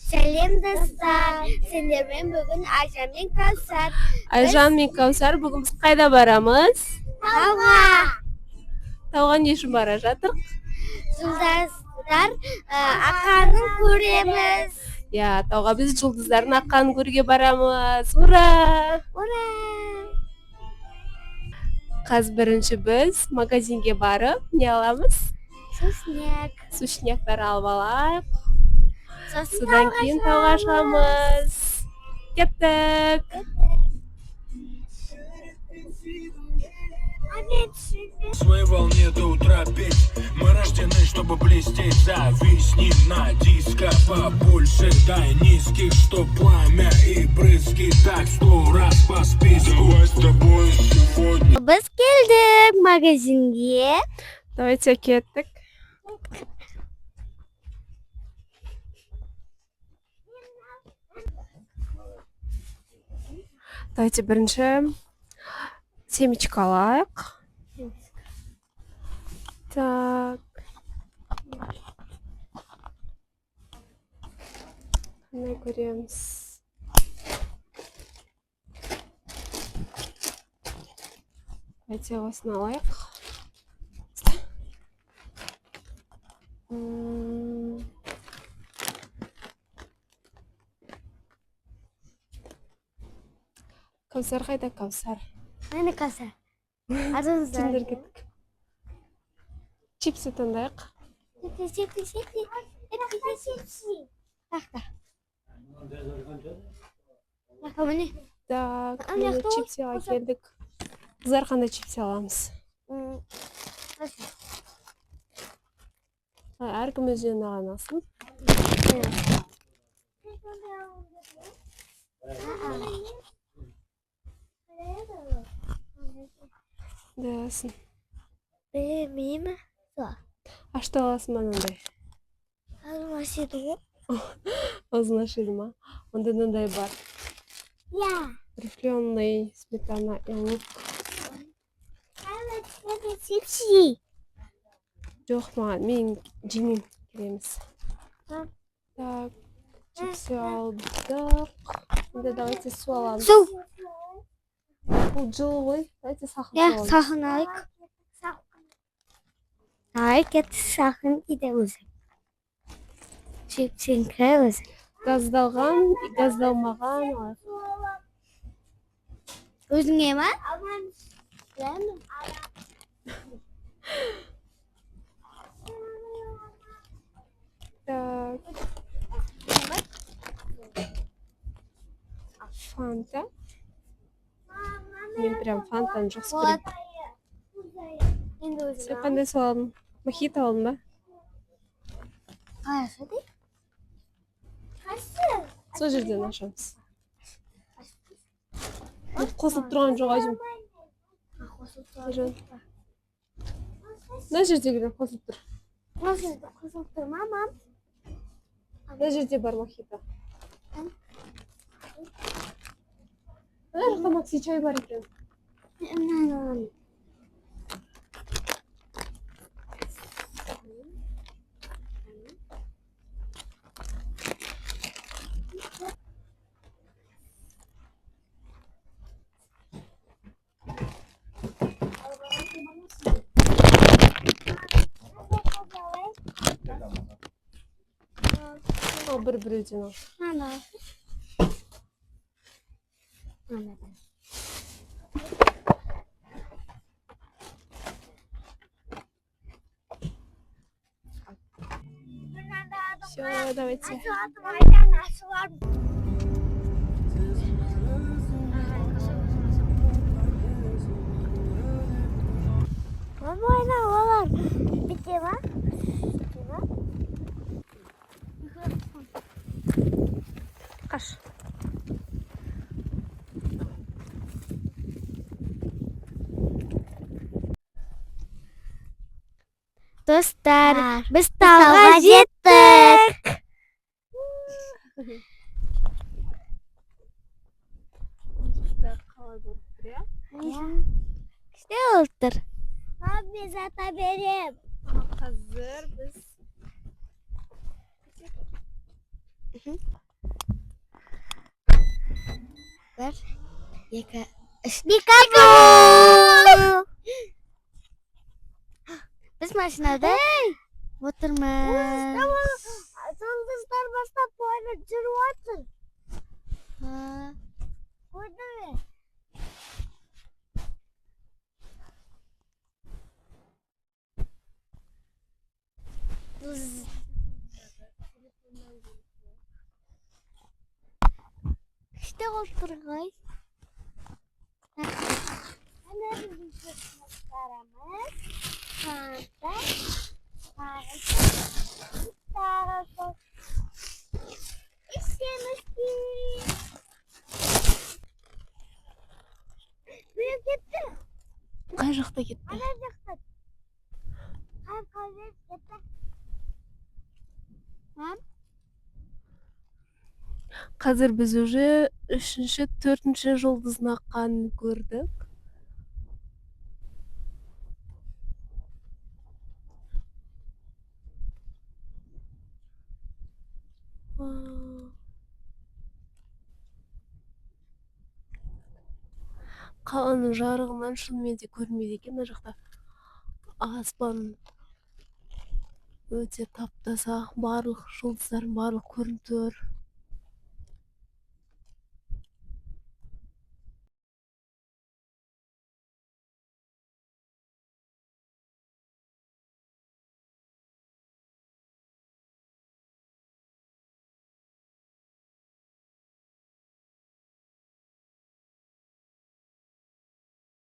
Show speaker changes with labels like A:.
A: Сәлем, достар! Сендермен бүгін Айжан мен Кәусар.
B: Айжан мен Кәусар, бүгін біз қайда барамыз?
A: Тауға!
B: Тауға не үшін бара жатырық?
A: Жұлдыздар аққанын көреміз.
B: Иә, тауға біз жұлдыздардың аққанын көруге барамыз. Ура!
A: Ура!
B: Қазір бірінші біз магазинге барып не аламыз?
A: Сушняк.
B: Сушняктар алып алайық.
A: Сосын
B: Содан кейін тауға шығамыз. Кеттік!
C: В своей волне до утра петь. Мы рождены, чтобы блестеть. Зависни на диско побольше. Дай низких, что пламя и брызги. Так сто раз по списку. Давай с тобой сегодня.
A: Біз келдік магазинге.
B: Давайте, кеттік. Давайте бірінші семечка алайық. Так. Қандай көреміз? Давайте осыны алайық. Кәусар қайда, Кәусар?
A: Міне, Кәусар. Атыңыздар.
B: Сендер кеттік. Чипсы таңдайық.
A: Чипсы, чипсы, чипсы, чипсы. Тақта. Тақта, міне.
B: Так,
A: Ана
B: міне,
A: жақта ғой,
B: чипсыға
A: осы.
B: келдік. Қыздар, қандай чипсы аламыз?
A: Осы.
B: Әркім өзіне ұнаған алсын. Қандай аласың?
A: Білмеймін.
B: Ашты аласың ба мынандай?
A: Аузым ашиды ғой.
B: Аузың ашиды ма? Онда мынандай бар.
A: Иә.
B: Рифленый, сметана и лук.
A: Чипсы.
B: Жоқ, маған, мен жемеймін. Келеміз.
A: А.
B: Так, чипсы алдық. Енді давайте су аламыз.
A: Су.
B: Бұл жылы ғой. Давайте салқын
A: Иә,
B: су аламыз.
A: салқын алайық. Ай, кетті, салқын дейді өзі. Чипсінікі өзі.
B: Газдалған, газдалмаған алайық.
A: Өзіңе ма?
B: Так. Фанта. Мен прям фантаны жақсы көремін.
A: Енді өзің.
B: Сен қандай су алдың? Мохито алдың ба?
A: Қалай ашады?
B: Сол жерден ашамыз. Бұл қосылып тұрған жоқ, Айжан. Айжан. Мына жердегілер қосылып тұр.
A: Қосылып тұр ма, мам?
B: Мына жерде бар мохито. Мына жақта макси чай бар екен.
A: Мынаны аламын.
B: Ал, бір біреуден ал.
A: Мынаны ал. Мынадан.
B: Все, давайте.
A: Бабайна олар бите ма? Бите ма?
B: Қаш.
A: Достар, біз тауға жеттік.
B: Қалай көріп тұр, иә?
A: Күшті болып тұр. Мен зата берем.
B: Қазір біз
A: Бір, екі, үш. Пикабу! Біз машинада отырмыз. Жұлдыздар бастап бойы жүріп жатыр. Көрдің бе? Жұлдыз. Күшті болып тұр ғой. Ана біздің жұмыстарымыз. Қанта, тағы тағы сол. Ішеміз. Біреу кетті.
B: Қай жақта кетті?
A: Ана жақта. Қар қойып кетті. Мам,
B: Қазір біз уже үшінші, төртінші жұлдыздың аққанын көрдік. Вау. Қаланың жарығынан шынымен де көрінбейді екен. Мына жақта аспан өте тап таза, барлық жұлдыздардың барлығы көрініп тұр.